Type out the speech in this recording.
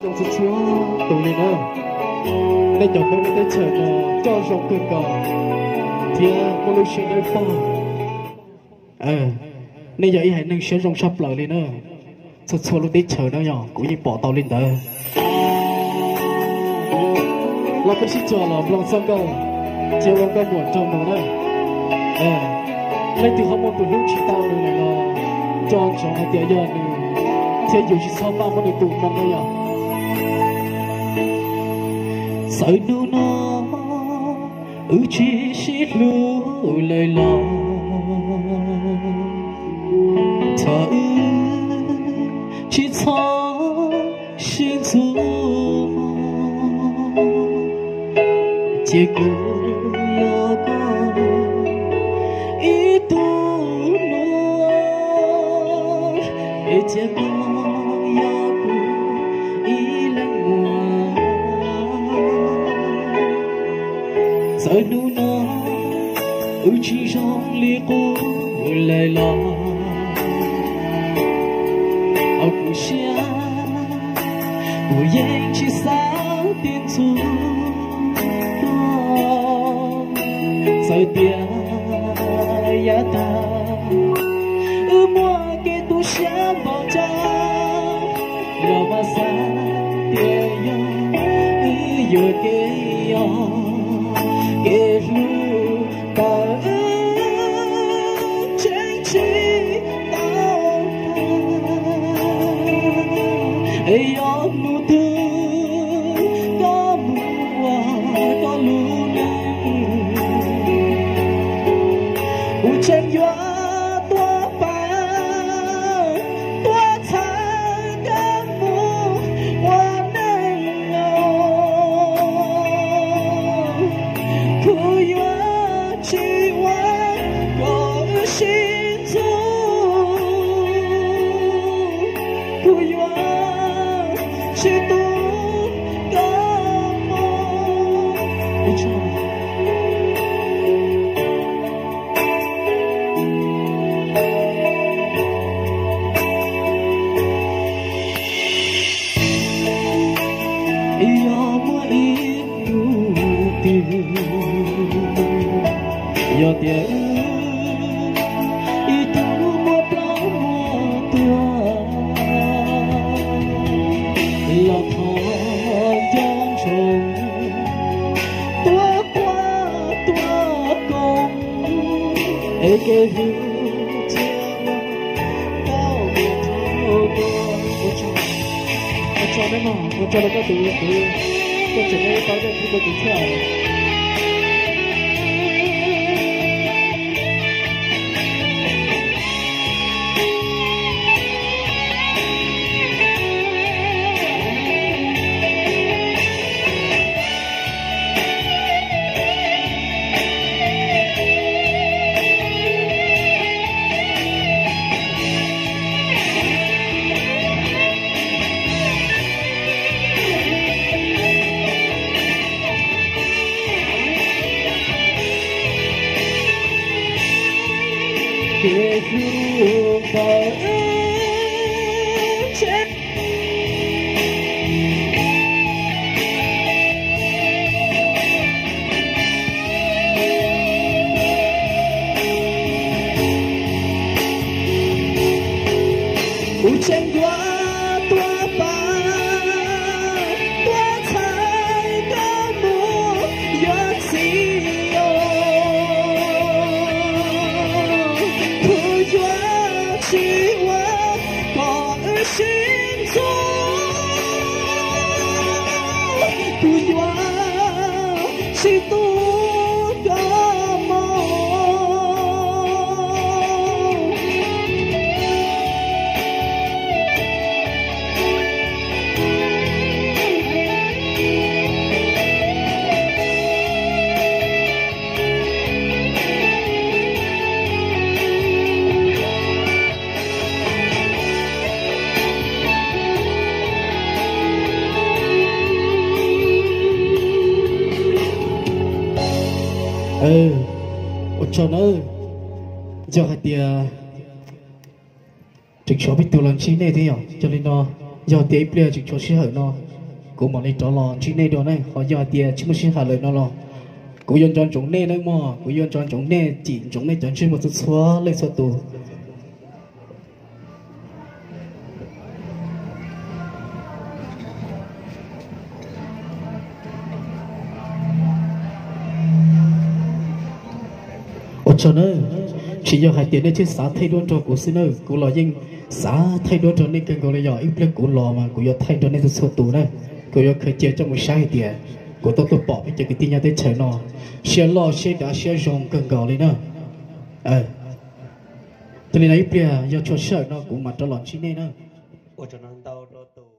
Zoo txhua txhua tus li na, nej cov Hmoob lub teb chaws no coj zoo kawg nkaus thiab muaj lub siab dawb paug. Nej yog ib haiv neeg siab zoo tshaj plaws li na. Txhua txhua lub teb chaws no yog kuv yeej pom tau li ntawd. Los peb sib cog los mloog txoj nkauj cia ua nkauj muam rau mus na. Leej twg ho muaj tus hlub tsis tau nws lawm los nco ntsoov hais tias yog nws thiab yus tsis txhob maj muab nws tus moo na yog. Txawm hnub no wb tsis sib hlub lawm los thov wb tsis txhob sib ntxub. Ces kuv yog koj ib tug hlub, es ces koj yog kuv ib leeg muam. Txawm hnub no wb tsis zoo li qub lawm los hauv kuv siab kuv yeej tsis xav ti ntxub koj. Txawm tias yav tag wb muaj kev tu siab npaum cas los mas xav tias yog wb yuam kev yog kev hlub tau wb tseem tsis tau. Es yog hnub twg koj mus ua koj lub neej, kuv tseem yuav tuaj pab tuaj txhawb koj mus ua neej os. Kuv yuav tsis ua kom wb sib ntxub, kuv yuav tsis tu koj mus. Yog muaj ib hnub twg, yog tias wb ib tug muaj plaub muaj tuag, los thov nco ntsoov tuaj quaj tuaj koom es kev hlub txiaj ntsig. Ua tsaug, ua tsaug nej mog, ua tsaug rau koj tus, tus, koj tseem muaj ib pab nej kuj muaj tus thiab. Kev hlub ntawm wb tseem Kuv tseem yuav tuaj pab, tuaj txhawb koj mus yuav txiv os. Kuv yuav tsis ua kom wb sib ntxub, kuv yuav tsis tu koj mus. Ua tsaug nawb. Yog hais tias tseem tshuav peb tug los ntsib nej thiab yom, yog li no, yog tias ib pliag tseem tshuav sij hawm no Kuv mam li rov los ntsib nej dua ne, ho yog hais tias tsis muaj sij hawm lawm no los kuv yuav nco ntsoov nej nawb mog, kuv yuav nco ntsoov nej, cim ntsoov nej cov ntsej muag txhua txhua leej txhua tus. Ua tsaug nawb, tsis yog hais tias nej thiaj xav thaij duab nrog kuv xwb nawb, kuv los yeej xav thaij duab nrog nej kawg nkaus li, yog ib pliag kuv los mas kuv yuav thaij nrog nej txhua txhua tus na. Kuv yuav khaws cia coj mus saib hais tias kuv tau tuaj pom peb cov kwv tij nyob teb chaws no siab loj siab dav siab zoo kawg nkaus li na. Thiaj li no ib pliag yog tshua sij hawm no kuv mam rov los ntsib nej na. Ua tsaug ntau rau tus